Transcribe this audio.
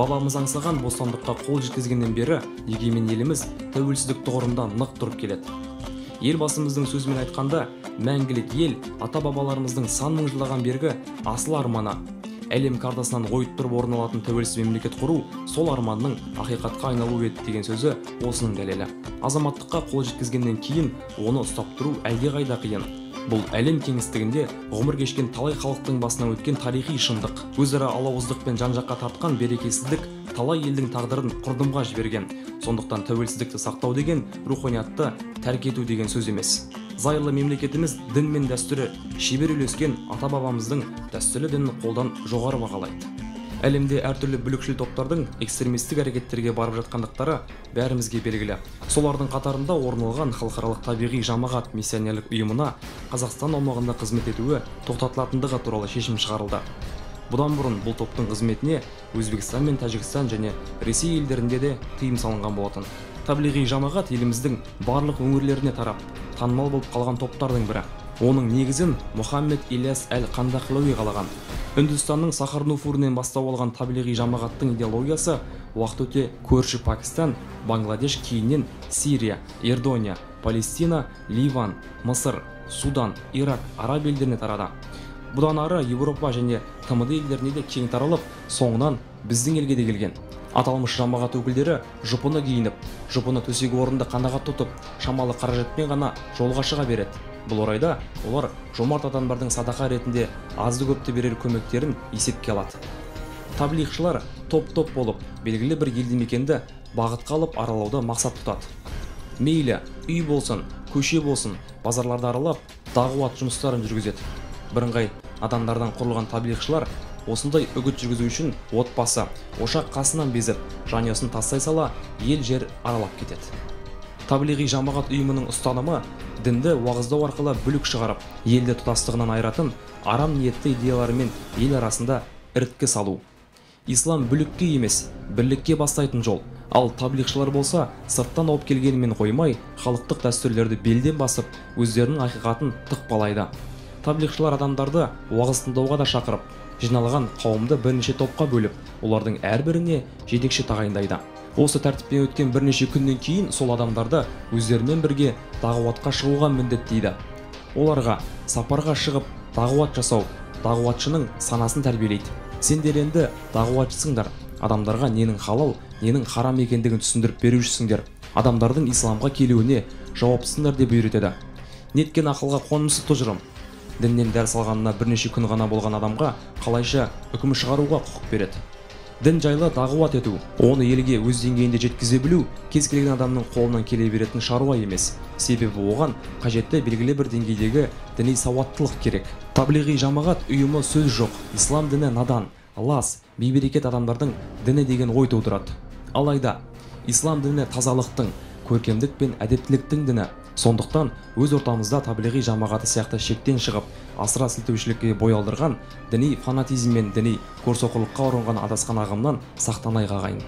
Бабамыз аңсаған бостандыққа қол жеткізгеннен бері егемен еліміз тәуелсіздік тұғырында нық тұрып келеді. Елбасымыздың сөзімен айтқанда, мәңгілік ел ата-бабаларымыздың сан мың жылдаған бергі асыл арманы. Әлем картасынан ойып тұрып орын алатын тәуелсіз мемлекет құру сол арманның ақиқатқа айналуы еді деген сөзі осының дәлелі. Азаматтыққа қол жеткізгеннен кейін оны ұстап тұру әлдеқайда қиын. Бұл әлем кеңістігінде ғұмыр кешкен талай халықтың басынан өткен тарихи шындық. Өзара алауыздық пен жан-жаққа тартқан берекесіздік талай елдің тағдырын құрдымға жіберген. Сондықтан тәуелсіздікті сақтау деген руханиятты тәрк ету деген сөз емес. Зайырлы мемлекетіміз дін мен дәстүрі шебер үйлескен ата-бабамыздың дәстүрлі дінін қолдан жоғары бағалайды. Әлемде әртүрлі бүлікшіл топтардың экстремистік әрекеттерге барып жатқандықтары бәрімізге белгілі. Солардың қатарында орын алған халықаралық табиғи жамағат миссионерлік ұйымына Қазақстан аумағында қызмет етуі тоқтатылатындығы туралы шешім шығарылды. Бұдан бұрын бұл топтың қызметіне Өзбекстан мен Тәжікстан және Ресей елдерінде де тыйым салынған болатын. Таблиғи жамағат еліміздің барлық өңірлеріне тарап, танымал болып қалған топтардың бірі. Оның негізін Мұхаммед Ильяс әл-Қандақлауи қалаған. Үндістанның Сахарнуфурінен бастау алған таблиғи жамағаттың идеологиясы уақыт өте көрші Пакистан, Бангладеш, кейіннен Сирия, Иордания, Палестина, Ливан, Мысыр, Судан, Ирак, Араб елдеріне тарады. Бұдан ары Еуропа және ТМД елдеріне де кең таралып, соңынан біздің елге де келген. Аталмыш жамағат өкілдері жұпыны киініп, жұпыны төсек орынды қанағат тұтып, шамалы қаражатпен ғана жолға шыға береді. Бұл орайда олар жомарт адамдардың садақа ретінде азды көпті берер көмектерін есепке алады. Таблиғшылар топ-топ болып, белгілі бір елді мекенді бағытқа алып аралауды мақсат тұтады. Мейлі үй болсын, көше болсын, базарларды аралап, дағуат жұмыстарын жүргізеді. Бірыңғай адамдардан құрылған таблиғшылар осындай үгіт жүргізу үшін отбасы, ошақ қасынан безіп, жанұясын тастай сала ел жер аралап кетеді. Таблиғи жамағат ұйымының ұстанымы дінді уағыздау арқылы бүлік шығарып, елді тұтастығынан айыратын арам ниетті идеяларымен ел арасында іріткі салу. Ислам бүлікке емес, бірлікке бастайтын жол. Ал таблиғшылар болса, сырттан ауып келгенімен қоймай, халықтық дәстүрлерді белден басып, өздерінің ақиқатын тықпалайды. Таблиғшылар адамдарды уағыз тыңдауға да шақырып, жиналған қауымды бірнеше топқа бөліп, олардың әрбіріне жетекші тағайындайды. Осы тәртіппен өткен бірнеше күннен кейін сол адамдарды өздерімен бірге дағуатқа шығуға міндеттейді. Оларға сапарға шығып дағуат жасау, дағуатшының санасын тәрбиелейді. Сендер енді дағуатшысыңдар, адамдарға ненің халал, ненің харам екендігін түсіндіріп берушісіңдер, адамдардың исламға келуіне жауаптысыңдар деп үйретеді. Неткен ақылға қонымсыз тұжырым. Діннен дәріс алғанына бірнеше күн ғана болған адамға қалайша үкім шығаруға құқық береді. Дін жайлы дағуат ету, оны елге өз деңгейінде жеткізе білу кез келген адамның қолынан келе беретін шаруа емес. Себебі оған қажетті белгілі бір деңгейдегі діни сауаттылық керек. Таблиғи жамағат ұйымы сөз жоқ, ислам діні надан, лас, бейберекет адамдардың діні деген ой тудырады. Алайда ислам діні тазалықтың, көркемдік пен әдептіліктің діні. Сондықтан өз ортамызда таблиғи жамағаты сияқты шектен шығып, асыра сілтеушілікке бой алдырған діни фанатизм мен діни көрсоқырлыққа ұрынған адасқан ағымнан сақтанайық ағайын.